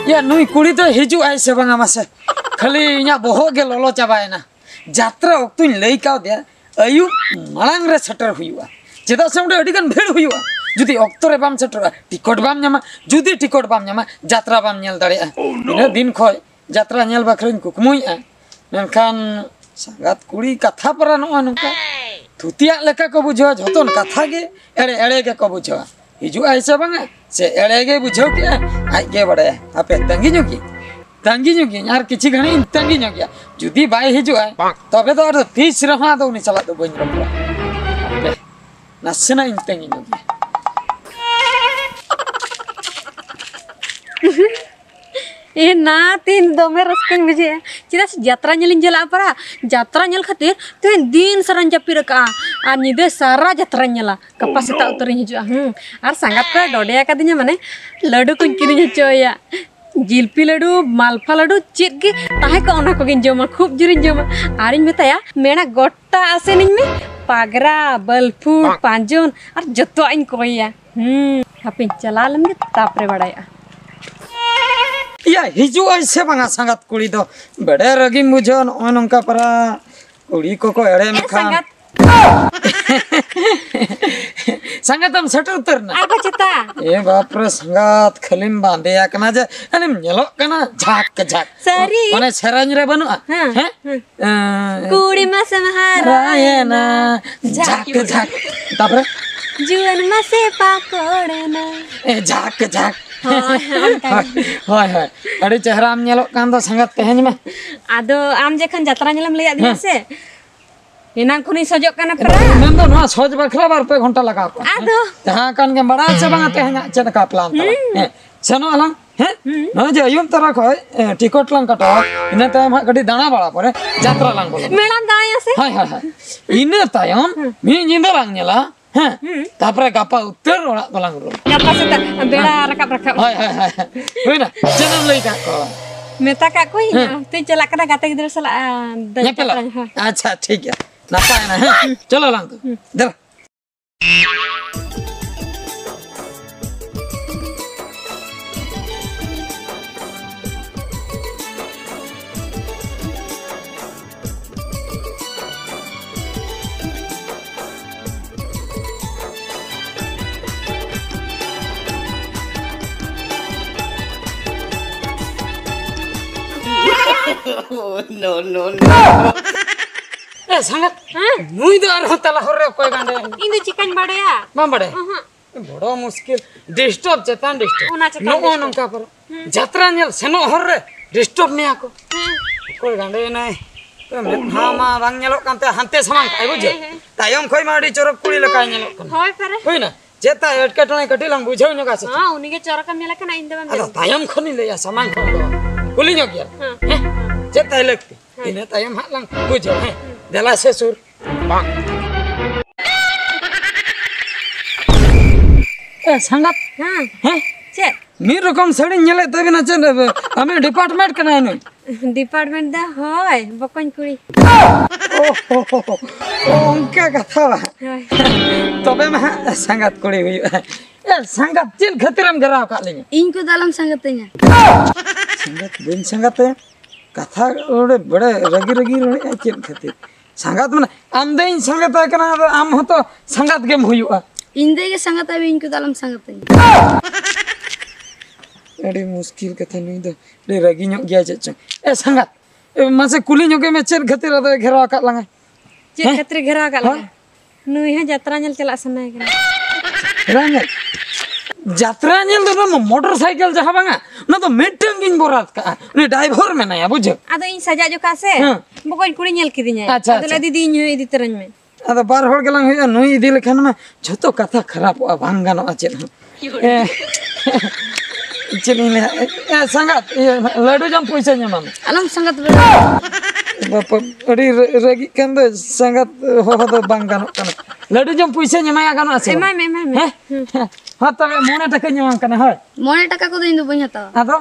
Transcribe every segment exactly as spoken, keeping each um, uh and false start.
ᱭᱟ, ᱱᱩᱭ ᱠᱩᱲᱤ ᱫᱚ ᱦᱤᱡᱩᱜ ᱟᱭ ᱥᱮ ᱵᱟᱝᱟ ᱢᱟᱥᱮ? ᱠᱷᱟᱹᱞᱤ ᱤᱧᱟᱹᱜ ᱵᱚᱦᱚᱜ ᱜᱮ ᱞᱚᱞᱚ ᱪᱟᱵᱟᱭᱮᱱᱟ᱾ ᱡᱟᱛᱨᱟ ᱚᱠᱛᱚᱧ ᱞᱟᱹᱭ ᱠᱟᱣᱫᱮᱭᱟ, ᱟᱹᱭᱩᱵ ᱢᱟᱲᱟᱝ ᱨᱮ ᱥᱮᱴᱮᱨ ᱦᱩᱭᱩᱜᱼᱟ, ᱪᱮᱫᱟᱜ ᱥᱮ ᱚᱸᱰᱮ ᱟᱹᱰᱤ ᱜᱟᱱ ᱵᱷᱤᱲ ᱦᱩᱭᱩᱜᱼᱟ᱾ ᱡᱩᱫᱤ ᱚᱠᱛᱚ ᱨᱮ ᱵᱟᱢ ᱥᱮᱴᱮᱨᱚᱜᱼᱟ, ᱴᱤᱠᱚᱴ ᱵᱟᱢ ᱧᱟᱢᱟ, ᱡᱩᱫᱤ ᱴᱤᱠᱚᱴ ᱵᱟᱢ ᱧᱟᱢᱟ, ᱡᱟᱛᱨᱟ ᱵᱟᱢ ᱧᱮᱞ ᱫᱟᱲᱮᱭᱟᱜᱼᱟ᱾ ᱤᱱᱟᱹᱜ ᱫᱤᱱ ᱠᱷᱚᱱ ᱡᱟᱛᱨᱟ ᱧᱮᱞ ᱵᱟᱠᱷᱨᱟᱧ ᱠᱩᱠᱢᱩᱭᱮᱫᱼᱟ, ᱢᱮᱱᱠᱷᱟᱱ ᱥᱟᱸᱜᱟᱛ ᱠᱩᱲᱤ ᱠᱟᱛᱷᱟ ᱯᱟᱨᱟ ᱱᱚᱜᱼᱚ ᱱᱚᱝᱠᱟ ᱛᱷᱩᱛᱤᱭᱟᱜ ᱞᱮᱠᱟ ᱠᱚ ᱵᱩᱡᱷᱟᱹᱣᱟ, ᱡᱷᱚᱛᱚᱱ ᱠᱟᱛᱷᱟ ᱜᱮ ᱮᱲᱮ ᱮᱲᱮ ᱜᱮᱠᱚ ᱵᱩᱡᱷᱟᱹᱣᱟ᱾ ᱦᱤᱡᱩᱜ ᱟᱭ ᱥᱮ ᱵᱟᱝᱟ, ᱥᱮ ᱮᱲᱮ ᱜᱮ ᱵᱩᱡᱷᱟᱹᱣ ᱠᱮᱜᱼᱟ, ᱟᱡ ᱜᱮ ᱵᱟᱲᱟᱭᱟ᱾ ᱦᱟᱯᱮ, ᱛᱟᱺᱜᱤ ᱧᱚᱜ ᱜᱤᱧ, ᱛᱟᱺᱜᱤ ᱧᱚᱜ ᱜᱤᱧ, ᱟᱨ ᱠᱤᱪᱷᱤ ᱜᱷᱟᱹᱲᱤᱡ ᱤᱧ ᱛᱟᱺᱜᱤ ᱧᱚᱜ ᱜᱮᱭᱟ᱾ ᱡᱩᱫᱤ ᱵᱟᱭ ᱦᱤᱡᱩᱜᱼᱟ, ᱛᱚᱵᱮ ᱫᱚ ᱟᱫᱚ ᱛᱤᱥ ᱨᱮᱦᱚᱸ ᱟᱫᱚ ᱩᱱᱤ ᱥᱟᱞᱟᱜ ᱫᱚ ᱵᱟᱹᱧ ᱨᱚᱯᱚᱲᱟ᱾ ᱦᱟᱯᱮ, ᱱᱟᱥᱮᱱᱟᱜ ᱤᱧ ᱛᱟᱺᱜᱤ ᱧᱚᱜ ᱜᱮᱭᱟ᱾ ᱮ ᱱᱟ, ᱛᱮᱦᱮᱧ ᱫᱚᱢᱮ ᱨᱟᱹᱥᱠᱟᱹᱧ ᱵᱩᱡᱷᱟᱹᱣᱮᱫᱼᱟ, ᱪᱮᱫᱟᱜ ᱥᱮ ᱡᱟᱛᱨᱟ ᱧᱮᱞᱤᱧ ᱪᱟᱞᱟᱜᱼᱟ ᱯᱟᱨᱟ᱾ ᱡᱟᱛᱨᱟ ᱧᱮᱞ ᱠᱷᱟᱹᱛᱤᱨ ᱛᱮᱦᱮᱧ ᱫᱤᱱ ᱥᱟᱨᱟᱧ ᱡᱟᱹᱯᱤᱫ ᱟᱠᱟᱫᱼᱟ, ᱟᱨ ᱧᱤᱫᱟᱹ ᱥᱟᱨᱟ ᱡᱟᱛᱨᱟᱧ ᱧᱮᱞᱟ᱾ ᱜᱟᱯᱟ ᱥᱮᱛᱟᱜ ᱩᱛᱟᱹᱨᱤᱧ ᱦᱤᱡᱩᱜᱼᱟ᱾ ᱦᱩᱸ, ᱟᱨ ᱥᱟᱸᱜᱟᱛ ᱠᱚ ᱰᱚᱰᱮ ᱟᱠᱟᱫᱤᱧᱟ, ᱢᱟᱱᱮ ᱞᱟᱹᱰᱩ ᱠᱚᱧ ᱠᱤᱨᱤᱧ ᱦᱚᱪᱚᱭᱟ᱾ ᱡᱤᱞᱯᱤ ᱞᱟᱹᱰᱩ, ᱢᱟᱞᱯᱷᱟ ᱞᱟᱹᱰᱩ, ᱪᱮᱫ ᱜᱮ ᱛᱟᱦᱮᱸ ᱠᱚᱜ, ᱚᱱᱟ ᱠᱚᱜᱮᱧ ᱡᱚᱢᱟ, ᱠᱷᱩᱵ ᱡᱳᱨᱤᱧ ᱡᱚᱢᱟ᱾ ᱟᱨᱤᱧ ᱢᱮᱛᱟᱭᱟ, ᱢᱮᱲᱟ ᱜᱚᱴᱟ ᱟᱥᱮᱱᱤᱧ ᱢᱮ, ᱯᱟᱜᱽᱨᱟ, ᱵᱟᱹᱞᱯᱷᱩᱲ, ᱯᱟᱸᱡᱚᱱ, ᱟᱨ ᱡᱚᱛᱚᱣᱟᱜ ᱤᱧ ᱠᱚᱭᱮᱭᱟ᱾ ᱦᱩᱸ, ᱦᱟᱯᱮᱧ ᱪᱟᱞᱟᱣ ᱞᱮᱱᱜᱮ, ᱛᱟᱯᱚᱨᱮ ᱵᱟᱲᱟᱭᱚᱜᱼᱟ᱾ ᱤᱭᱟ, ᱦᱤᱡᱩᱜ ᱟᱭ ᱥᱮ ᱵᱟᱝᱟ ᱥᱟᱸᱜᱟᱛ ᱠᱩᱲᱤ ᱫᱚ? ᱵᱮᱲᱮ ᱨᱟᱹᱜᱤᱢ ᱵᱩᱡᱷᱟᱹᱣᱟ, ᱱᱚᱜᱼᱚᱭ ᱱᱚᱝᱠᱟ ᱯᱟᱨᱟ ᱠᱩᱲᱤ ᱠᱚᱠᱚ ᱮᱲᱮ ᱮ ᱢᱮᱠᱷᱟᱱ᱾ ᱥᱟᱸᱜᱟᱛ᱾ ᱥᱟᱸᱜᱟᱛ ᱮᱢ ᱥᱮᱴᱮᱨ ᱩᱛᱟᱹᱨ ᱮᱱᱟ? ᱟᱨ ᱵᱟᱝ ᱪᱮᱛᱟ? ᱮ ᱵᱟᱯ ᱨᱮ, ᱥᱟᱸᱜᱟᱛ ᱠᱷᱟᱹᱞᱤᱢ ᱵᱟᱸᱫᱮ ᱟᱠᱟᱱᱟ ᱡᱮ ᱟᱨᱮᱢ ᱧᱮᱞᱚᱜ ᱠᱟᱱᱟ ᱡᱷᱟᱠ ᱡᱷᱟᱠ᱾ ᱥᱟᱹᱨᱤ? ᱚᱱᱮ ᱥᱮᱨᱮᱧ ᱨᱮ ᱵᱟᱹᱱᱩᱜᱼᱟ? ᱦᱮᱸ, ᱦᱮᱸ? ᱦᱮᱸ᱾ ᱮᱸ, ᱠᱩᱲᱤ ᱢᱟᱥᱮᱢ ᱦᱟᱨᱟᱭᱮᱱᱟ, ᱦᱟᱨᱟᱭᱮᱱᱟ, ᱡᱷᱟᱠ ᱡᱷᱟᱠ᱾ ᱛᱟᱯᱚᱨᱮ? ᱡᱩᱣᱟᱹᱱ ᱢᱟᱥᱮ ᱯᱟᱠᱚᱲᱮᱱᱟ᱾ ᱮ, ᱡᱷᱟᱠ ᱡᱷᱟᱠ᱾ ᱦᱳᱭ, ᱦᱳᱭ, ᱚᱱᱠᱟ ᱜᱮ᱾ ᱦᱳᱭ, ᱦᱳᱭ᱾ ᱟᱹᱰᱤ ᱪᱮᱦᱨᱟᱢ ᱧᱮᱞᱚᱜ ᱠᱟᱱ ᱫᱚ ᱥᱟᱸᱜᱟᱛ, ᱛᱮᱦᱮᱧ ᱢᱟ᱾ ᱟᱫᱚ ᱟᱢ ᱡᱚᱠᱷᱚᱱ ᱡᱟᱛᱨᱟ ᱧᱮᱞᱮᱢ ᱞᱟᱹᱭᱟᱫ ᱫᱤᱧᱟ ᱦᱮᱸ᱾ ᱥᱮ, ᱮᱱᱟᱝ ᱠᱷᱚᱱᱤᱧ ᱥᱚᱡᱚᱜ ᱠᱟᱱᱟ ᱯᱨᱟᱭ᱾ ᱢᱮᱱᱫᱚ ᱱᱚᱣᱟ ᱥᱚᱡᱽ ᱵᱟᱠᱷᱨᱟ ᱵᱟᱨ ᱯᱮ ᱜᱷᱚᱱᱴᱟ ᱞᱟᱜᱟᱣ ᱠᱚᱜᱼᱟ᱾ ᱟᱫᱚ? ᱡᱟᱦᱟᱸ ᱠᱟᱱ ᱜᱮ ᱵᱟᱲᱟᱭ ᱥᱮ ᱵᱟᱝᱟ ᱛᱮᱦᱮᱧᱟᱜ ᱪᱮᱫ ᱞᱮᱠᱟ ᱯᱞᱟᱱ ᱛᱟᱞᱟᱝ? ᱦᱩᱸ᱾ ᱦᱮᱸ, ᱥᱮᱱᱚᱜ ᱟᱞᱟᱝ᱾ ᱦᱮᱸ? ᱦᱩᱸ᱾ ᱱᱚᱜᱼᱚᱭ ᱡᱮ ᱟᱹᱭᱩᱵ ᱛᱟᱨᱟ ᱠᱷᱚᱡ, ᱮ, ᱴᱤᱠᱚᱴ ᱞᱟᱝ ᱠᱟᱴᱟᱣᱟ, ᱤᱱᱟᱹ ᱛᱟᱭᱚᱢ ᱦᱟᱸᱜ ᱠᱟᱹᱴᱤᱡ ᱫᱟᱬᱟ ᱵᱟᱲᱟ ᱯᱚᱨᱮ ᱡᱟᱛᱨᱟ ᱞᱟᱝ ᱵᱚᱞᱚᱱᱟ᱾ ᱢᱮᱲᱟᱢ ᱫᱟᱬᱟᱭᱟ ᱥᱮ? ᱦᱳᱭ, ᱦᱳᱭ, ᱦᱳᱭ᱾ ᱤᱱᱟᱹ ᱛᱟᱭᱚᱢ ᱦᱩᱸ᱾ ᱢᱤᱫ ᱧᱤᱫᱟᱹ ᱞᱟᱝ ᱧᱮᱞᱟ, ᱦᱮᱸ? ᱦᱩᱸ᱾ ᱛᱟᱯᱚᱨᱮ ᱜᱟᱯᱟ ᱩᱛᱟᱹᱨ ᱚᱲᱟᱜ ᱫᱚᱞᱟᱝ ᱨᱩᱣᱟᱹᱲᱟ᱾ ᱜᱟᱯᱟ ᱥᱮᱛᱟᱜ ᱵᱮᱲᱟ ᱨᱟᱠᱟᱵ ᱨᱟᱠᱟᱵ᱾ ᱦᱳᱭ, ᱦᱳᱭ, ᱦᱳᱭ᱾ ᱦᱩᱭᱱᱟ? ᱪᱮᱫ ᱮᱢ ᱞᱟᱹᱭ ᱠᱟᱜ ᱠᱚᱣᱟ? ᱢᱮᱛᱟ ᱠᱟᱜ ᱠᱚᱣᱟᱧ, ᱦᱮᱸ᱾ ᱛᱮᱧ ᱪᱟᱞᱟᱜ ᱠᱟᱱᱟ ᱜᱟᱛᱮ ᱜᱤᱫᱽᱨᱟᱹ ᱥᱟᱞᱟᱜ, ᱟᱨ ᱫᱟᱹᱲ ᱧᱮᱯᱮᱞᱚᱜ? ᱪᱟᱞᱟᱜ, ᱦᱳᱭ᱾ ᱟᱪᱪᱷᱟ, ᱴᱷᱤᱠ ᱜᱮᱭᱟ, ᱱᱟᱯᱟᱭᱮᱱᱟ, ᱦᱮᱸ᱾ ᱪᱚᱞᱚ ᱞᱟᱝ ᱫᱚ᱾ ᱦᱩᱸ᱾ ᱫᱮᱞᱟ᱾ No, no, no. ᱮ ᱥᱟᱸᱜᱟᱛ, ᱦᱮᱸ? ᱱᱩᱭ ᱫᱚ ᱟᱨᱦᱚᱸ ᱛᱟᱞᱟ ᱦᱚᱨ ᱨᱮ ᱚᱠᱚᱭ ᱜᱟᱸᱰᱮ? ᱤᱧ ᱫᱚ ᱪᱤᱠᱟᱹᱧ ᱵᱟᱲᱟᱭᱟ? ᱵᱟᱢ ᱵᱟᱲᱟᱭᱟ? ᱚᱦᱚᱸ᱾ ᱵᱚᱲᱚ ᱢᱩᱥᱠᱤᱞ, ᱰᱤᱥᱴᱟᱨᱵ ᱪᱮᱛᱟᱱ ᱰᱤᱥᱴᱟᱨᱵ᱾ ᱚᱱᱟ ᱪᱮᱛᱟᱱ ᱱᱚᱜᱼᱚ ᱰᱤᱥᱴᱟᱨᱵ᱾ ᱱᱚᱝᱠᱟ ᱯᱟᱨᱚ-, ᱦᱩᱸ᱾ ᱡᱟᱛᱨᱟ ᱧᱮᱞ ᱥᱮᱱᱚᱜ ᱦᱚᱨ ᱨᱮ ᱰᱤᱥᱴᱟᱨᱵ ᱢᱮᱭᱟ ᱠᱚ᱾ ᱦᱩᱸ᱾ ᱚᱠᱚᱭ ᱜᱟᱸᱰᱮᱭᱮᱱᱟᱭ? ᱛᱚ ᱢᱮᱫᱦᱟ ᱢᱟ ᱵᱟᱝ ᱧᱮᱞᱚᱜ ᱠᱟᱱ ᱛᱟᱭᱟ, ᱦᱟᱱᱛᱮ ᱥᱟᱢᱟᱝ ᱠᱟᱜᱼᱟᱭ, ᱵᱩᱡᱷᱟᱹᱣ? ᱦᱮᱸ, ᱦᱮᱸ᱾ ᱛᱟᱭᱚᱢ ᱠᱷᱚᱡ ᱢᱟ ᱟᱹᱰᱤ ᱪᱚᱨᱚᱠ ᱠᱩᱲᱤ ᱞᱮᱠᱟᱭ ᱧᱮᱞᱚᱜ ᱠᱟᱱᱟ᱾ ᱦᱳᱭ, ᱯᱟᱨᱮ᱾ ᱦᱩᱭᱱᱟ? ᱪᱮᱫ ᱛᱟᱭ ᱮᱴᱠᱮᱴᱚᱬᱮ ᱠᱟᱹᱴᱤᱡ ᱞᱟᱝ ᱵᱩᱡᱷᱟᱹᱣ ᱧᱚᱜᱟ ᱥᱮ ᱪᱮᱫ? ᱦᱚᱸ, ᱩᱱᱤ ᱜᱮ ᱪᱚᱨᱚᱠᱮ ᱧᱮᱞᱮ ᱠᱟᱱᱟ, ᱤᱧ ᱫᱚ ᱵᱟᱝ ᱟᱫᱚ ᱧᱮᱞ᱾ ᱛᱟᱭᱚᱢ ᱠᱷᱚᱱᱤᱧ ᱞᱟᱹᱭᱟ, ᱥᱟᱢᱟᱝ ᱠᱷᱚᱱ ᱫᱚ ᱵᱟᱝ᱾ ᱠᱩᱞᱤ ᱧᱚᱜ ᱜᱮᱭᱟ᱾ ᱦᱮᱸ᱾ ᱦᱮᱸ? ᱪᱮᱫ ᱛᱟᱭ ᱞᱟᱹᱠᱛᱤ? ᱦᱮᱸ᱾ ᱤᱱᱟᱹ ᱛᱟᱭᱚᱢ ᱦᱟᱸᱜ ᱞᱟᱝ ᱵᱩᱡᱷᱟᱹᱣᱟ᱾ ᱦᱮᱸ? ᱦᱮᱸ᱾ ᱫᱮᱞᱟ ᱥᱮ ᱥᱩᱨ᱾ ᱮ, ᱥᱟᱸᱜᱟᱛ᱾ ᱦᱮᱸ᱾ ᱦᱮᱸ? ᱪᱮᱫ? ᱢᱤᱫ ᱨᱚᱠᱚᱢ ᱥᱟᱹᱲᱤᱧ ᱧᱮᱞᱮᱫ ᱛᱟᱵᱤᱱᱟ, ᱪᱮᱫ, ᱟᱢᱤᱡ ᱰᱤᱯᱟᱨᱴᱢᱮᱱᱴ ᱠᱟᱱᱟᱭ ᱱᱩᱭ? ᱰᱤᱯᱟᱨᱴᱢᱮᱱᱴ ᱫᱚ ᱦᱳᱭ, ᱵᱚᱠᱚᱧ ᱠᱩᱲᱤ᱾ ᱚ, ᱚ, ᱚᱱᱠᱟ ᱠᱟᱛᱷᱟ ᱵᱟᱝ᱾ ᱦᱳᱭ᱾ ᱛᱚᱵᱮ ᱢᱟ ᱦᱟᱸᱜ ᱥᱟᱸᱜᱟᱛ ᱠᱩᱲᱤ ᱦᱩᱭᱩᱜᱼᱟ᱾ ᱮ, ᱥᱟᱸᱜᱟᱛ ᱪᱮᱫ ᱠᱷᱟᱹᱛᱤᱨᱮᱢ ᱜᱷᱮᱨᱟᱣ ᱟᱠᱟᱫ ᱞᱤᱧᱟ? ᱤᱧ ᱠᱚ ᱫᱚ ᱟᱞᱚᱢ ᱥᱟᱸᱜᱟᱛᱤᱧᱟ᱾ ᱥᱟᱸᱜᱟᱛ ᱵᱟᱹᱧ ᱥᱟᱸᱜᱟᱛᱟᱭᱟ? ᱠᱟᱛᱷᱟ ᱚᱸᱰᱮ ᱵᱟᱲᱮ ᱨᱟᱹᱜᱤ ᱨᱟᱹᱜᱤ ᱨᱚᱲᱮᱫᱼᱟ ᱪᱮᱫ ᱠᱷᱟᱹᱛᱤᱨ? ᱥᱟᱸᱜᱟᱛ ᱢᱟᱱᱮ ᱟᱢ ᱫᱚᱧ ᱥᱟᱸᱜᱟᱛᱟᱭ ᱠᱟᱱᱟ, ᱟᱫᱚ ᱟᱢ ᱦᱚᱸᱛᱚ ᱥᱟᱸᱜᱟᱛ ᱜᱮᱢ ᱦᱩᱭᱩᱜᱼᱟ᱾ ᱤᱧ ᱫᱚ ᱜᱮ ᱥᱟᱸᱜᱟᱛ ᱟᱭ, ᱤᱧ ᱠᱚ ᱫᱚ ᱟᱞᱚᱢ ᱥᱟᱸᱜᱟᱛᱤᱧᱟ᱾ ᱟᱹᱰᱤ ᱢᱩᱥᱠᱤᱞ ᱠᱟᱛᱷᱟ, ᱱᱩᱭ ᱫᱚ ᱟᱹᱰᱤ ᱨᱟᱹᱜᱤ ᱧᱚᱜ ᱜᱮᱭᱟᱭ ᱪᱮᱫ ᱪᱚᱝ᱾ ᱮ ᱥᱟᱸᱜᱟᱛ, ᱮ, ᱢᱟᱥᱮ ᱠᱩᱞᱤ ᱧᱚᱜᱮ ᱢᱮ, ᱪᱮᱫ ᱠᱷᱟᱹᱛᱤᱨ ᱟᱫᱚᱭ ᱜᱷᱮᱨᱟᱣ ᱟᱠᱟᱫ ᱞᱟᱝᱟᱭ? ᱪᱮᱫ ᱦᱮᱸ? ᱠᱷᱟᱹᱛᱤᱨ ᱜᱷᱮᱨᱟᱣ ᱟᱠᱟᱫ ᱦᱮᱸ? ᱞᱟᱝᱟ? ᱱᱩᱭ ᱦᱚᱸ ᱡᱟᱛᱨᱟ ᱧᱮᱞ ᱪᱟᱞᱟᱜ ᱥᱟᱱᱟᱭᱮ ᱠᱟᱱᱟ᱾ ᱡᱟᱛᱨᱟ ᱧᱮᱞ? ᱡᱟᱛᱨᱟ ᱧᱮᱞ ᱫᱚ ᱚᱱᱟ ᱢᱚᱴᱚᱨ ᱥᱟᱭᱠᱮᱞ ᱡᱟᱦᱟᱸ ᱵᱟᱝᱟ, ᱚᱱᱟ ᱫᱚ ᱢᱤᱫᱴᱟᱝ ᱜᱤᱧ ᱵᱚᱨᱟᱫ ᱠᱟᱜᱼᱟ, ᱩᱱᱤ ᱰᱨᱟᱭᱵᱷᱟᱨ ᱢᱮᱱᱟᱭᱟ, ᱵᱩᱡᱷᱟᱹᱣ᱾ ᱟᱫᱚ ᱤᱧ ᱥᱟᱡᱟᱜ ᱡᱚᱠᱷᱟ ᱥᱮ, ᱦᱮᱸ᱾ ᱵᱚᱠᱚᱧ ᱠᱩᱲᱤ ᱧᱮᱞ ᱠᱤᱫᱤᱧᱟᱭ᱾ ᱟᱪᱪᱷᱟ, ᱟᱫᱚ ᱟᱪᱪᱷᱟ᱾ ᱞᱟᱹᱭ, "ᱫᱤᱫᱤ, ᱤᱧ ᱦᱚᱸ ᱤᱫᱤ ᱛᱚᱨᱟᱧ ᱢᱮ᱾" ᱟᱫᱚ ᱵᱟᱨ ᱦᱚᱲ ᱜᱮᱞᱟᱝ ᱦᱩᱭᱩᱜᱼᱟ, ᱱᱩᱭ ᱤᱫᱤ ᱞᱮᱠᱷᱟᱱ ᱢᱟ ᱡᱷᱚᱛᱚ ᱠᱟᱛᱷᱟ ᱠᱷᱟᱨᱟᱯᱚᱜᱼᱟ, ᱵᱟᱝ ᱜᱟᱱᱚᱜᱼᱟ ᱪᱮᱫ ᱦᱚᱸ᱾ ᱮ, ᱪᱮᱫ ᱤᱧ ᱞᱟᱹᱭᱟ? ᱮ, ᱥᱟᱸᱜᱟᱛ, ᱤᱭᱟᱹ, ᱞᱟᱹᱰᱩ ᱡᱚᱢ ᱯᱚᱭᱥᱟᱧ ᱮᱢᱟᱢᱟ᱾ ᱟᱞᱚᱢ ᱥᱟᱸᱜᱟᱛ ᱵᱟᱲᱟ᱾ ᱵᱟᱯᱟ, ᱟᱹᱰᱤ ᱨᱟᱹ-, ᱨᱟᱹᱜᱤᱜ ᱠᱟᱱ ᱫᱚᱭ, ᱥᱟᱸᱜᱟᱛ ᱦᱚᱦᱚ ᱫᱚ ᱵᱟᱝ ᱜᱟᱱᱚᱜ ᱠᱟᱱᱟ᱾ ᱞᱟᱹᱰᱩ ᱡᱚᱢ ᱯᱚᱭᱥᱟᱧ ᱮᱢᱟᱭᱟ, ᱜᱟᱱᱚᱜᱼᱟ ᱥᱮ ᱵᱟᱝ? ᱮᱢᱟᱭ ᱢᱮ, ᱮᱢᱟᱭ ᱢᱮ᱾ ᱦᱮᱸ? ᱦᱩᱸ᱾ ᱦᱮᱸ, ᱛᱚᱵᱮ ᱢᱚᱬᱮ ᱴᱟᱠᱟᱧ ᱮᱢᱟᱢ ᱠᱟᱱᱟ, ᱦᱳᱭ᱾ ᱢᱚᱬᱮ ᱴᱟᱠᱟ ᱠᱚᱫᱚ ᱤᱧ ᱫᱚ ᱵᱟᱹᱧ ᱦᱟᱛᱟᱣᱟ᱾ ᱟᱫᱚ?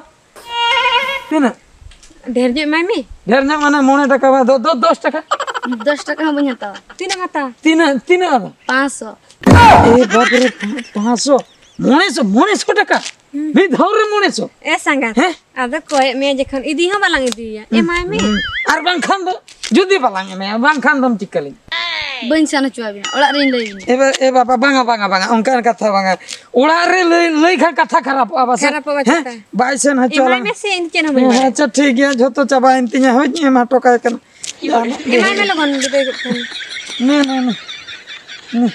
ᱛᱤᱱᱟᱹᱜ? ᱰᱷᱮᱨ ᱧᱚᱜ ᱮᱢᱟᱭ ᱢᱮ᱾ ᱰᱷᱮᱨ ᱧᱚᱜ ᱢᱟᱱᱮ ᱢᱚᱬᱮ ᱴᱟᱠᱟ ᱵᱟᱝ, ᱫᱚ, ᱫᱚ, ᱫᱚᱥ ᱴᱟᱠᱟ᱾ ᱫᱚᱥ ᱴᱟᱠᱟ ᱦᱚᱸ ᱵᱟᱹᱧ ᱦᱟᱛᱟᱣᱟ᱾ ᱛᱤᱱᱟᱹᱜ ᱮᱢ ᱦᱟᱛᱟᱣᱟ? ᱛᱤᱱᱟᱹᱜ, ᱛᱤᱱᱟᱹᱜ ᱟᱫᱚ? ᱯᱟᱸᱪᱥᱚ᱾ ᱮ ᱵᱟᱯ ᱨᱮ, ᱯᱟ-, ᱯᱟᱸᱪᱥᱚ? ᱢᱚᱬᱮᱥᱚ, ᱢᱚᱬᱮᱥᱚ ᱴᱟᱠᱟ? ᱦᱩᱸ᱾ ᱢᱤᱫ ᱫᱷᱟᱣ ᱨᱮ ᱢᱚᱬᱮᱥᱚ? ᱮ ᱥᱟᱸᱜᱟᱛ, ᱦᱮᱸ? ᱟᱫᱚ ᱠᱚᱭᱮᱜ ᱢᱮᱭᱟ ᱡᱚᱠᱷᱚᱱ ᱤᱫᱤ ᱦᱚᱸ ᱵᱟᱞᱟᱝ ᱤᱫᱤᱭᱮᱭᱟ, ᱦᱩᱸ, ᱮᱢᱟᱭ ᱢᱮ᱾ ᱦᱩᱸ᱾ ᱟᱨ ᱵᱟᱝᱠᱷᱟᱱ ᱫᱚ, ᱡᱩᱫᱤ ᱵᱟᱞᱟᱝ ᱮᱢᱟᱭᱟ, ᱵᱟᱝᱠᱷᱟᱱ ᱫᱚᱢ ᱪᱤᱠᱟᱹ ᱞᱤᱧᱟ? ᱵᱟᱹᱧ ᱥᱮᱱ ᱦᱚᱪᱚᱣᱟᱵᱤᱱᱟ, ᱚᱲᱟᱜ ᱨᱤᱧ ᱞᱟᱹᱭ ᱟᱵᱤᱱᱟ᱾ ᱮ ᱵᱟ-, ᱮ ᱵᱟᱵᱟ, ᱵᱟᱝᱟ, ᱵᱟᱝᱟ, ᱵᱟᱝᱟ, ᱚᱱᱠᱟᱱ ᱠᱟᱛᱷᱟ ᱵᱟᱝᱟ᱾ ᱚᱲᱟᱜ ᱨᱮ ᱞᱟᱹᱭ, ᱞᱟᱹᱭ ᱠᱷᱟᱱ ᱠᱟᱛᱷᱟ ᱠᱷᱟᱨᱟᱯᱚᱜᱼᱟ ᱵᱟᱥᱮ? ᱠᱷᱟᱨᱟᱯᱚᱜᱼᱟ ᱦᱮᱸ? ᱪᱮᱫᱟᱜ? ᱵᱟᱭ ᱥᱮᱱ ᱦᱚᱪᱚ ᱮᱢᱟᱭ ᱟᱞᱟᱝ᱾ ᱢᱮᱥᱮ, ᱤᱧ ᱪᱮᱫ ᱦᱚᱸ ᱵᱟᱹᱧ ᱦᱮᱸ, ᱵᱟᱲᱟᱭᱟ᱾ ᱟᱪᱪᱷᱟ, ᱴᱷᱤᱠ ᱜᱮᱭᱟ, ᱡᱷᱚᱛᱚ ᱪᱟᱵᱟᱭᱮᱱ ᱛᱤᱧᱟ, ᱦᱳᱭ, ᱮᱢ ᱦᱚᱴᱚ ᱠᱟᱭ ᱠᱟᱱᱟ᱾ ᱮᱢᱟᱭ ᱢᱮ ᱞᱚᱜᱚᱱ, ᱵᱤᱫᱟᱹᱭ ᱜᱚᱫ ᱠᱟᱭ ᱢᱮ᱾ ᱱᱮ, ᱱᱮ, ᱱᱮ, ᱱᱮ᱾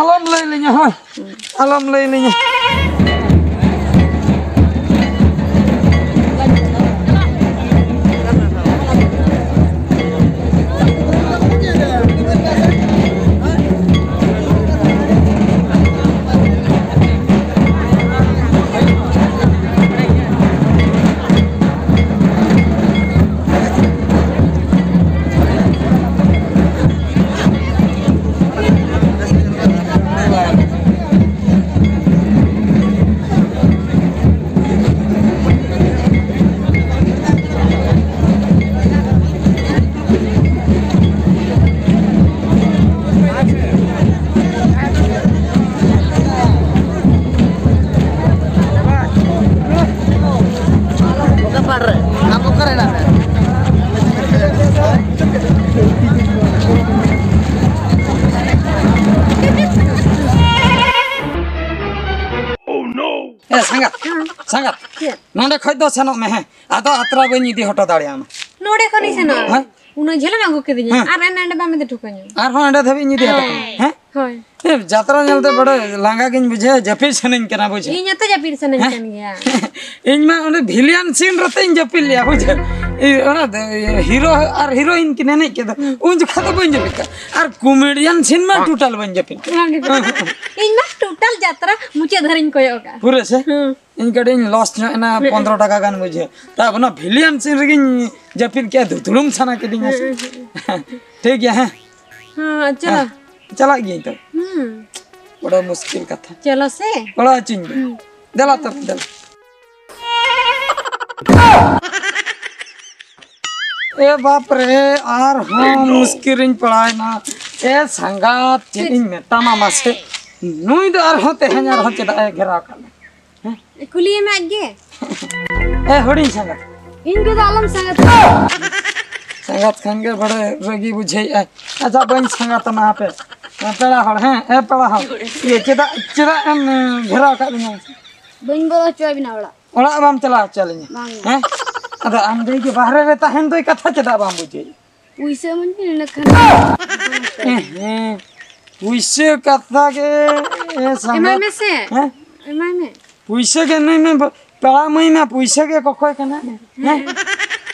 ᱟᱞᱚᱢ ᱞᱟᱹᱭ ᱞᱤᱧᱟ, ᱦᱳᱭ᱾ ᱟᱞᱚᱢ ᱞᱟᱹᱭ ᱞᱤᱧᱟ᱾ ᱚᱠᱟ ᱯᱟᱲ ᱨᱮ? ᱟᱢ ᱚᱠᱟᱨᱮ ᱦᱮᱱᱟᱜ ᱢᱮᱭᱟ? ᱮ, ᱥᱟᱸᱜᱟᱛ, ᱦᱮᱸ᱾ ᱥᱟᱸᱜᱟᱛ, ᱪᱮᱫ? ᱱᱚᱸᱰᱮ ᱠᱷᱚᱡ ᱫᱚ ᱥᱮᱱᱚᱜ ᱢᱮ, ᱦᱮᱸ᱾ ᱟᱫᱚ ᱟᱛᱨᱟ ᱵᱟᱹᱧ ᱤᱫᱤ ᱦᱚᱴᱚ ᱫᱟᱲᱮᱭᱟᱢᱟ᱾ ᱱᱚᱰᱮ ᱠᱷᱚᱱᱤᱧ ᱥᱮᱱᱚᱜᱼᱟ? ᱦᱮᱸ? ᱩᱱᱟᱹᱜ ᱡᱷᱟᱹᱞᱮᱢ ᱟᱹᱜᱩ ᱠᱤᱫᱤᱧᱟ, ᱦᱮᱸ᱾ ᱟᱨ ᱮᱱ ᱮᱸᱰᱮ ᱵᱟᱢ ᱤᱫᱤ ᱦᱚᱴᱚ ᱠᱟᱹᱧᱟ᱾ ᱟᱨᱦᱚᱸ ᱮᱸᱰᱮ ᱫᱷᱟᱹᱵᱤᱡ ᱤᱧ ᱤᱫᱤ ᱦᱚᱴᱚ ᱠᱟᱹᱧᱟ, ᱦᱮᱸ? ᱦᱳᱭ᱾ ᱮ, ᱡᱟᱛᱨᱟ ᱧᱮᱞᱛᱮ ᱵᱚᱰᱮ ᱞᱟᱸᱜᱟ ᱜᱤᱧ ᱵᱩᱡᱷᱟᱹᱣᱟ, ᱡᱟᱹᱯᱤᱫ ᱥᱟᱱᱟᱧ ᱠᱟᱱᱟ, ᱵᱩᱡᱷᱟᱹᱣ᱾ ᱤᱧ ᱦᱚᱸᱛᱚ ᱡᱟᱹᱯᱤᱫ ᱥᱟᱱᱟᱧ ᱦᱮᱸ? ᱠᱟᱱ ᱜᱮᱭᱟ᱾ ᱤᱧ ᱢᱟ ᱚᱸᱰᱮ ᱵᱷᱤᱞᱤᱭᱟᱱ ᱥᱤᱱ ᱨᱮᱛᱮᱧ ᱡᱟᱹᱯᱤᱫ ᱞᱮᱭᱟ, ᱵᱩᱡᱷᱟᱹᱣ᱾ ᱤ-, ᱚᱱᱟ ᱫᱚ, ᱤᱭᱟᱹ, ᱦᱤᱨᱳ ᱟᱨ ᱦᱤᱨᱳᱭᱤᱱ ᱠᱤᱱ ᱮᱱᱮᱡ ᱠᱮᱫᱟ, ᱦᱩᱸ᱾ ᱩᱱ ᱡᱚᱠᱷᱟᱜ ᱫᱚ ᱵᱟᱹᱧ ᱡᱟᱹᱯᱤᱫ ᱠᱟᱜᱼᱟ᱾ ᱟᱨ ᱠᱚᱢᱮᱰᱤᱭᱟᱱ ᱥᱤᱱ ᱢᱟ ᱴᱳᱴᱟᱞ ᱵᱟᱹᱧ ᱡᱟᱹᱯᱤᱫ ᱠᱟᱜᱼᱟ᱾ ᱵᱟᱝ ᱜᱮ᱾ ᱤᱧ ᱢᱟ ᱴᱳᱴᱟᱞ ᱡᱟᱛᱨᱟ ᱢᱩᱪᱟᱹᱫ ᱫᱷᱟᱹᱨᱤᱧ ᱠᱚᱭᱚᱜ ᱠᱟᱜᱼᱟ᱾ ᱯᱩᱨᱟᱹ ᱥᱮ? ᱦᱩᱸ᱾ ᱤᱧ ᱠᱟᱹᱴᱤᱡ ᱤᱧ ᱞᱚᱥ ᱧᱚᱜ ᱮᱱᱟ, ᱦᱩᱸ᱾ ᱯᱚᱱᱫᱽᱨᱚ ᱴᱟᱠᱟ ᱜᱟᱱ ᱵᱩᱡᱷᱟᱹᱣ᱾ ᱛᱟ ᱚᱱᱟ ᱵᱷᱤᱞᱤᱭᱟᱱ ᱥᱤᱱ ᱨᱮᱜᱤᱧ ᱡᱟᱹᱯᱤᱫ ᱠᱮᱜᱼᱟ, ᱫᱩᱫᱲᱩᱢ ᱥᱟᱱᱟ ᱠᱤᱫᱤᱧᱟ ᱥᱮ᱾ ᱦᱩᱸ, ᱦᱩᱸ, ᱦᱩᱸ᱾ ᱴᱷᱤᱠ ᱜᱮᱭᱟ, ᱦᱮᱸ? ᱦᱮᱸ, ᱪᱚᱞᱚ᱾ ᱦᱮᱸ, ᱪᱟᱞᱟᱜ ᱜᱤᱭᱟᱹᱧ ᱛᱚ᱾ ᱦᱩᱸ᱾ ᱵᱚᱲᱚ ᱢᱩᱥᱠᱤᱞ ᱠᱟᱛᱷᱟ᱾ ᱪᱚᱞᱚ ᱥᱮ᱾ ᱜᱚᱲᱚ ᱦᱚᱪᱚᱧ ᱢᱮ᱾ ᱦᱩᱸ᱾ ᱫᱮᱞᱟ ᱛᱚ, ᱫᱮᱞᱟ᱾ ᱮ ᱵᱟᱯ ᱨᱮ, ᱟᱨᱦᱚᱸ ᱢᱩᱥᱠᱤᱞ ᱨᱤᱧ ᱯᱟᱲᱟᱣᱮᱱᱟ᱾ ᱮ ᱥᱟᱸᱜᱟᱛ, ᱪᱮᱫ ᱤᱧ ᱢᱮᱛᱟᱢᱟ ᱢᱟᱥᱮ? ᱱᱩᱭ ᱫᱚ ᱟᱨᱦᱚᱸ ᱛᱮᱦᱮᱧ ᱟᱨᱦᱚᱸ ᱪᱮᱫᱟᱜ ᱮ ᱜᱷᱮᱨᱟᱣ ᱠᱟᱜ ᱞᱮ? ᱦᱮᱸ? ᱠᱩᱞᱤᱭᱮ ᱢᱮ ᱟᱡ ᱜᱮ᱾ ᱮ ᱦᱩᱰᱤᱧ ᱥᱟᱸᱜᱟᱛ᱾ ᱤᱧ ᱠᱚᱫᱚ ᱟᱞᱚᱢ ᱥᱟᱸᱜᱟᱛ᱾ ᱥᱟᱸᱜᱟᱛ ᱠᱷᱟᱱ ᱜᱮ ᱵᱟᱲᱮ ᱨᱟᱹᱜᱤ ᱵᱩᱡᱷᱟᱹᱣᱮᱫᱼᱟ᱾ ᱟᱪᱪᱷᱟ, ᱵᱟᱹᱧ ᱥᱟᱸᱜᱟᱛ ᱟᱢᱟ ᱦᱟᱯᱮ᱾ ᱯᱮᱲᱟ ᱦᱚᱲ, ᱦᱮᱸ, ᱮ ᱯᱮᱲᱟ ᱦᱚᱲ᱾ ᱤᱭᱟᱹ, ᱪᱮᱫᱟᱜ, ᱪᱮᱫᱟᱜ ᱮᱢ ᱜᱷᱮᱨᱟᱣ ᱠᱟᱜ ᱞᱤᱧᱟ? ᱵᱟᱹᱧ ᱵᱚᱞᱚ ᱦᱚᱪᱚᱣᱟᱵᱤᱱᱟ ᱚᱲᱟᱜ᱾ ᱚᱲᱟᱜ ᱵᱟᱢ ᱪᱟᱞᱟᱣ ᱦᱚᱪᱚ ᱞᱤᱧᱟ? ᱵᱟᱝ᱾ ᱦᱮᱸ? ᱟᱫᱚ ᱟᱢ ᱫᱚ ᱤᱭᱟᱹ ᱵᱟᱦᱨᱮ ᱨᱮ ᱛᱟᱦᱮᱱ ᱫᱚᱭ ᱠᱟᱛᱷᱟ ᱪᱮᱫᱟᱜ ᱵᱟᱢ ᱵᱩᱡᱷᱟᱹᱣᱮᱫᱼᱟ? ᱯᱩᱭᱥᱟᱹ ᱤᱢᱟᱹᱧ ᱵᱤᱱ, ᱤᱱᱟᱹ ᱠᱷᱟᱱ᱾ ᱦᱮᱸ, ᱦᱮᱸ᱾ ᱯᱩᱭᱥᱟᱹ ᱠᱟᱛᱷᱟ ᱜᱮ, ᱮ ᱥᱟᱸᱜᱟᱛ᱾ ᱮᱢᱟᱭ ᱢᱮᱥᱮ᱾ ᱦᱮᱸ? ᱮᱢᱟᱭ ᱢᱮ᱾ ᱯᱩᱭᱥᱟᱹ ᱜᱮ ᱱᱩᱭ ᱢᱮ, ᱯᱮᱲᱟ ᱢᱟᱹᱭ ᱢᱟ ᱯᱩᱭᱥᱟᱹ ᱜᱮ ᱠᱚᱠᱚᱭ ᱠᱟᱱᱟ᱾ ᱦᱮᱸ?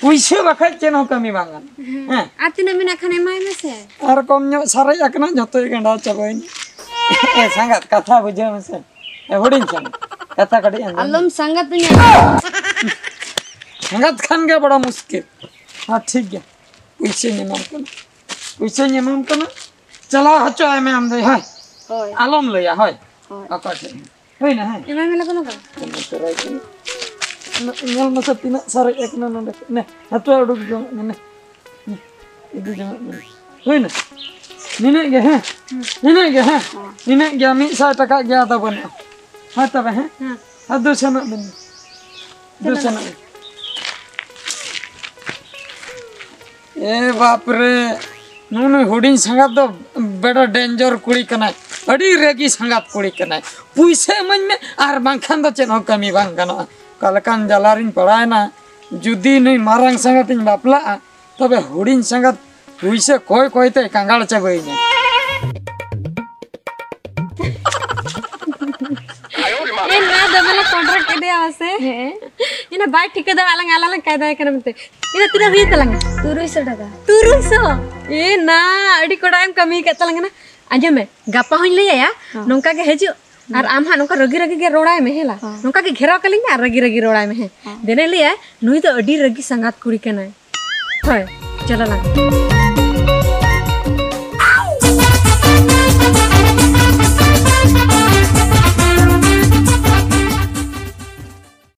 ᱯᱩᱭᱥᱟᱹ ᱵᱟᱠᱷᱟᱡ ᱪᱮᱫ ᱦᱚᱸ ᱠᱟᱹᱢᱤ ᱵᱟᱝ ᱜᱟᱱᱚᱜᱼᱟ᱾ ᱦᱮᱸ᱾ ᱟᱨ ᱛᱤᱱᱟᱹᱜ ᱢᱮᱱᱟᱜ ᱠᱷᱟᱱ ᱮᱢᱟᱭ ᱢᱮᱥᱮ᱾ ᱟᱨ ᱠᱚᱢ ᱧᱚᱜ ᱥᱟᱨᱮᱡ ᱟᱠᱟᱱᱟ, ᱡᱚᱛᱚᱭ ᱜᱟᱸᱰᱟᱣ ᱪᱟᱵᱟᱭᱮᱱ᱾ ᱮ ᱥᱟᱸᱜᱟᱛ, ᱠᱟᱛᱷᱟ ᱵᱩᱡᱷᱟᱹᱣ ᱢᱮᱥᱮ᱾ ᱮ ᱦᱩᱰᱤᱧ ᱥᱟᱸᱜᱟᱛ, ᱠᱟᱛᱷᱟ ᱠᱟᱹᱴᱤᱡ ᱟᱸᱡᱚᱢ ᱢᱮ᱾ ᱟᱞᱚᱢ ᱥᱟᱸᱜᱟᱛ ᱤᱧᱟ᱾ ᱥᱟᱸᱜᱟᱛ ᱠᱷᱟᱱ ᱜᱮ ᱵᱚᱲᱚ ᱢᱩᱥᱠᱤᱞ᱾ ᱦᱮᱸ, ᱴᱷᱤᱠ ᱜᱮᱭᱟ᱾ ᱯᱩᱭᱥᱟᱹᱧ ᱮᱢᱟᱢ ᱠᱟᱱᱟ᱾ ᱯᱩᱭᱥᱟᱹᱧ ᱮᱢᱟᱢ ᱠᱟᱱᱟ᱾ ᱪᱟᱞᱟᱣ ᱦᱚᱪᱚ ᱟᱭ ᱢᱮ ᱟᱢ ᱫᱚ, ᱦᱳᱭ᱾ ᱦᱳᱭ᱾ ᱟᱞᱚᱢ ᱞᱟᱹᱭᱟ, ᱦᱳᱭ᱾ ᱦᱳᱭ᱾ ᱚᱠᱚᱭ ᱴᱷᱮᱱ ᱦᱚᱸ᱾ ᱦᱩᱭᱱᱟ, ᱦᱮᱸ? ᱮᱢᱟᱭ ᱢᱮ ᱞᱚᱜᱚᱱ, ᱞᱚᱜᱚᱱ᱾ ᱧᱮᱞ ᱢᱮᱥᱮ ᱛᱤᱱᱟᱹᱜ ᱥᱟᱨᱮᱡ ᱟᱠᱟᱱᱟ ᱱᱚᱰᱮ᱾ ᱱᱮ, ᱦᱟᱛᱣᱟ ᱩᱰᱩᱠ ᱡᱚᱝ ᱢᱮ, ᱱᱮ᱾ ᱱᱮ, ᱤᱫᱤ ᱡᱚᱝ ᱢᱮ᱾ ᱦᱩᱭᱱᱟ? ᱱᱤᱱᱟᱹᱜ ᱜᱮ, ᱦᱮᱸ? ᱦᱩᱸ᱾ ᱱᱤᱱᱟᱹᱜ ᱜᱮ, ᱦᱮᱸ? ᱦᱚᱸ᱾ ᱱᱤᱱᱟᱹᱜ ᱜᱮᱭᱟ, ᱢᱤᱫ ᱥᱟᱭ ᱴᱟᱠᱟ ᱜᱮ ᱟᱫᱚ ᱵᱟᱹᱱᱩᱜᱼᱟ᱾ ᱦᱳᱭ ᱛᱚᱵᱮ, ᱦᱮᱸ? ᱦᱮᱸ᱾ ᱟᱨ ᱫᱩ ᱥᱮᱱᱚᱜ ᱵᱤᱱ᱾ ᱫᱩ ᱥᱮᱱᱚᱜ ᱵᱤᱱ᱾ ᱮ ᱵᱟᱯ ᱨᱮ, ᱱᱩᱜᱼᱩ ᱱᱩᱭ ᱦᱩᱰᱤᱧ ᱥᱟᱸᱜᱟᱛ ᱫᱚ ᱵᱮᱴᱟ ᱰᱮᱧᱡᱟᱨ ᱠᱩᱲᱤ ᱠᱟᱱᱟᱭ, ᱟᱹᱰᱤ ᱨᱟᱹᱜᱤ ᱥᱟᱸᱜᱟᱛ ᱠᱩᱲᱤ ᱠᱟᱱᱟᱭ᱾ ᱯᱩᱭᱥᱟᱹ ᱤᱢᱟᱹᱧ ᱢᱮ, ᱟᱨ ᱵᱟᱝᱠᱷᱟᱱ ᱫᱚ ᱪᱮᱫ ᱦᱚᱸ ᱠᱟᱹᱢᱤ ᱵᱟᱝ ᱜᱟᱱᱚᱜᱼᱟ᱾ ᱚᱠᱟ ᱞᱮᱠᱟᱱ ᱡᱟᱞᱟ ᱨᱤᱧ ᱯᱟᱲᱟᱣᱮᱱᱟ, ᱡᱩᱫᱤ ᱱᱩᱭ ᱢᱟᱨᱟᱝ ᱥᱟᱸᱜᱟᱛ ᱤᱧ ᱵᱟᱯᱞᱟᱜᱼᱟ, ᱛᱚᱵᱮ ᱦᱩᱰᱤᱧ ᱥᱟᱸᱜᱟᱛ ᱯᱩᱭᱥᱟᱹ ᱠᱚᱭ ᱠᱚᱭ ᱛᱮ ᱠᱟᱸᱜᱟᱲ ᱪᱟᱵᱟᱭᱤᱧᱟ᱾ ᱮ ᱢᱟ, ᱫᱚᱢᱮ ᱞᱮ ᱠᱚᱱᱴᱨᱟᱠᱴ ᱤᱫᱤᱭᱟ ᱢᱟᱥᱮ᱾ ᱦᱮᱸ᱾ ᱤᱱᱟᱹ ᱵᱟᱭ ᱴᱷᱤᱠᱟᱹ ᱫᱟᱲᱮᱭᱟᱜ ᱞᱟᱝ, ᱟᱞᱟᱝ ᱞᱟᱝ ᱠᱟᱭᱫᱟᱭ ᱠᱟᱱᱟ ᱢᱮᱱᱛᱮ᱾ ᱤᱱᱟᱹ ᱛᱤᱱᱟᱹᱜ ᱦᱩᱭᱮᱱ ᱛᱟᱞᱟᱝᱟ? ᱛᱩᱨᱩᱭ ᱥᱚ ᱴᱟᱠᱟ᱾ ᱛᱩᱨᱩᱭ ᱥᱚ? ᱮ ᱱᱟ, ᱟᱹᱰᱤ ᱠᱚᱰᱟᱭ ᱮᱢ ᱠᱟᱹᱢᱤ ᱟᱠᱟᱫ ᱛᱟᱞᱟᱝ ᱠᱟᱱᱟ᱾ ᱟᱸᱡᱚᱢ ᱢᱮ, ᱜᱟᱯᱟ ᱦᱚᱸᱧ ᱞᱟᱹᱭ ᱟᱭᱟ, ᱦᱚᱸ᱾ ᱱᱚᱝᱠᱟ ᱜᱮ ᱦᱤᱡᱩᱜ᱾ ᱦᱩᱸ᱾ ᱟᱨ ᱟᱢ ᱦᱟᱸᱜ ᱱᱚᱝᱠᱟ ᱨᱟᱹᱜᱤ ᱨᱟᱹᱜᱤ ᱜᱮ ᱨᱚᱲᱟᱭ ᱢᱮ, ᱦᱮᱸ ᱞᱟ? ᱦᱚᱸ᱾ ᱱᱚᱝᱠᱟ ᱜᱮ ᱜᱷᱮᱨᱟᱣ ᱠᱟᱞᱤᱧ ᱢᱮ ᱟᱨ ᱨᱟᱹᱜᱤ ᱨᱟᱹᱜᱤ ᱨᱚᱲᱟᱭ ᱢᱮ, ᱦᱮᱸ᱾ ᱦᱚᱸ᱾ ᱫᱮᱱᱮ ᱞᱟᱹᱭᱟᱭ, ᱱᱩᱭ ᱫᱚ ᱟᱹᱰᱤ ᱨᱟᱹᱜᱤ ᱥᱟᱸᱜᱟᱛ ᱠᱩᱲᱤ ᱠᱟᱱᱟᱭ᱾ ᱦᱳᱭ, ᱪᱚᱞᱚ ᱞᱟᱝ᱾